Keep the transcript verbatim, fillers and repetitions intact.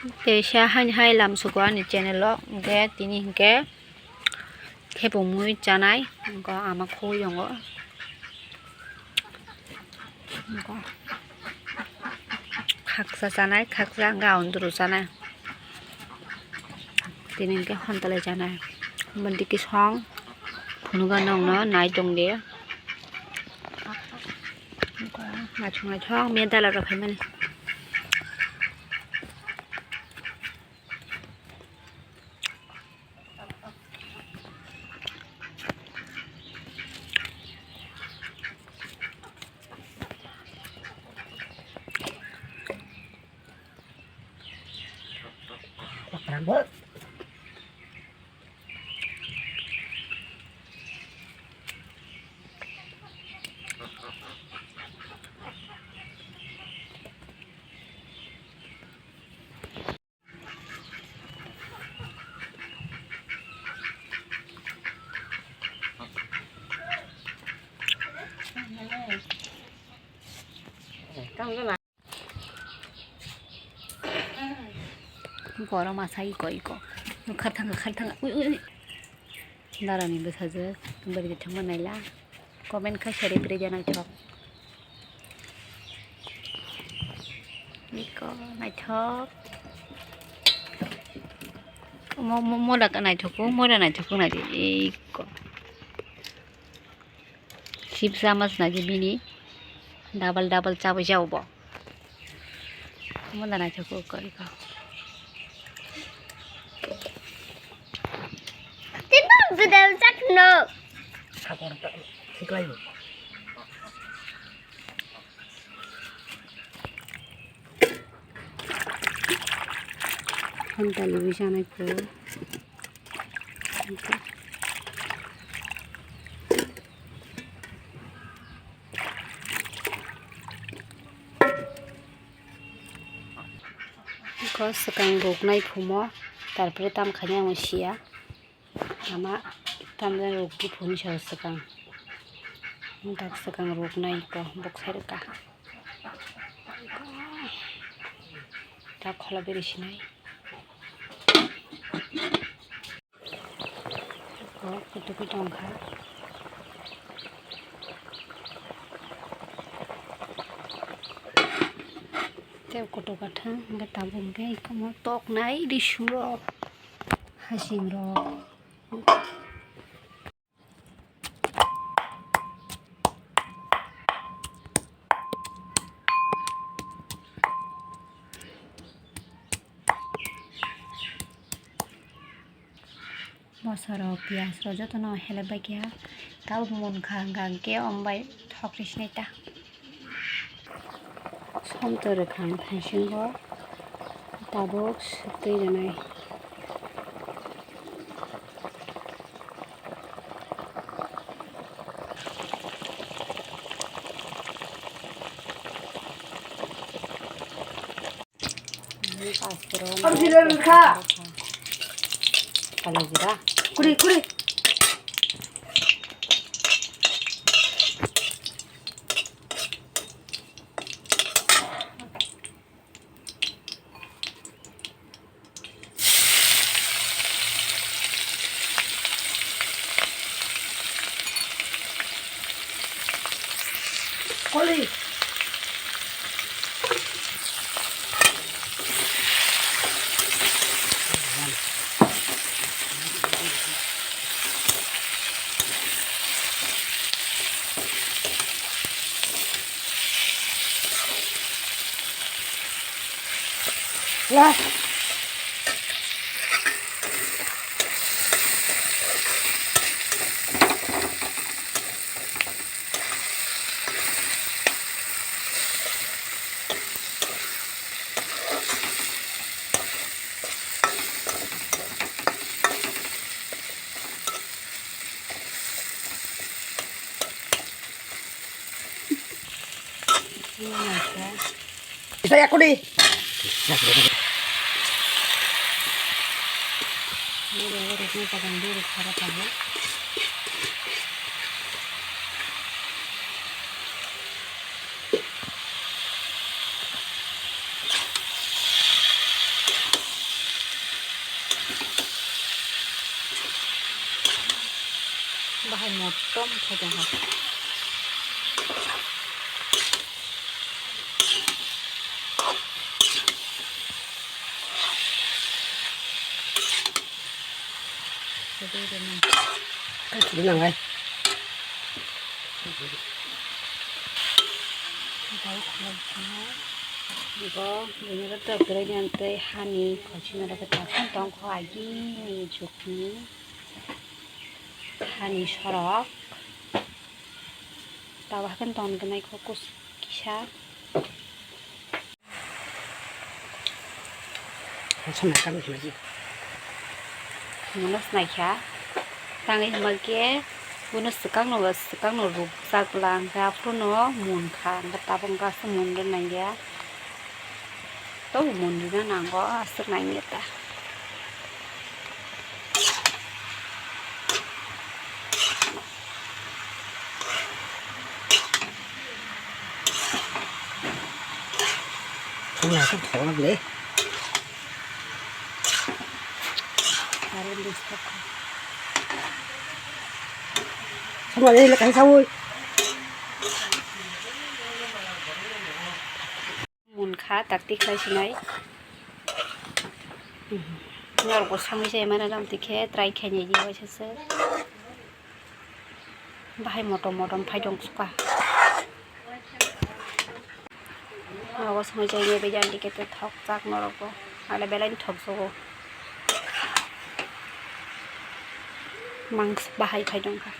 Teisa haini hai lamsugo ani channel o, hwnkhe tini hwnkhe thepung mui chanai, hwnkhe ama khogwi tongo. Khaksa chanai, khaksa hwnkhe aundru chanai. Tini hwnkhe hontalai chanai. Omo dikhe song phunugo nokno nai tongdi. Naithok naithok miya dala rok phaimani. Borok masa iko iko. Kharthanga, kharthanga. Ui, ui, ui. Darani bwsajwk. Bwrwi thangma naila. Comment khai sari bwrwi de naithok. Iko naithok. Mo, mo, moda naithok, moda naithok naidi. Iko. Chips chamas naidi bini. Double, double chabai jao bo. Omo da naithok kok kok. Tini bwdal chakno. Honta liwi sanai kho. Iko swkang ruknai phumo, tarpore tam khainai ang siya. Ama tamjani rukdi phunisa swkang. Dak swkang ruknai iko bok sai rwkha. Tak khola beri sinai. Kok kutubi tongkha. Tei kutuk athang hwnkhe tabuk hwnkhe ikomo toknai risumrok, hasingrok. Moso rok, piyaj rok jotono helep bai kha, tabuk munkha hwnkha hwnkhe omo bai thok ri sinai ta. Somtoi rwkha ang thangsingo tabuk swtwi rwnai. Kala jira. Kuri, kuri. Koli. Isa ya kudi. Bahai motom khe tongkha. Kaisa nangai. Bo bini ro tok kwrwi ni tei hani khochima rok khe tongkha tongkha agini jukni. Hani sorok. Tabo haikhe ton gwnai kho kus kisa. Mono swnai kha. Tangwi hwnba khe bono swkang no swkang no rukjak lang khe aphuru no mun kha. Hwnba tabuk hwnba aswk mun rw nangya. Tabuk mun rwna nango aswk nangya ta. Sama ni le kaisa oi. Mun kha takti khlai sinai. Norok bo sangwi se mane lam tikhe try khainai di waisa se. Bahai motom motom phai tong suka. Nogo songwi chai nai bai jani khe thok jak norok bo. Ale belai ni thok jago. Mangsa bahai phai tong kha.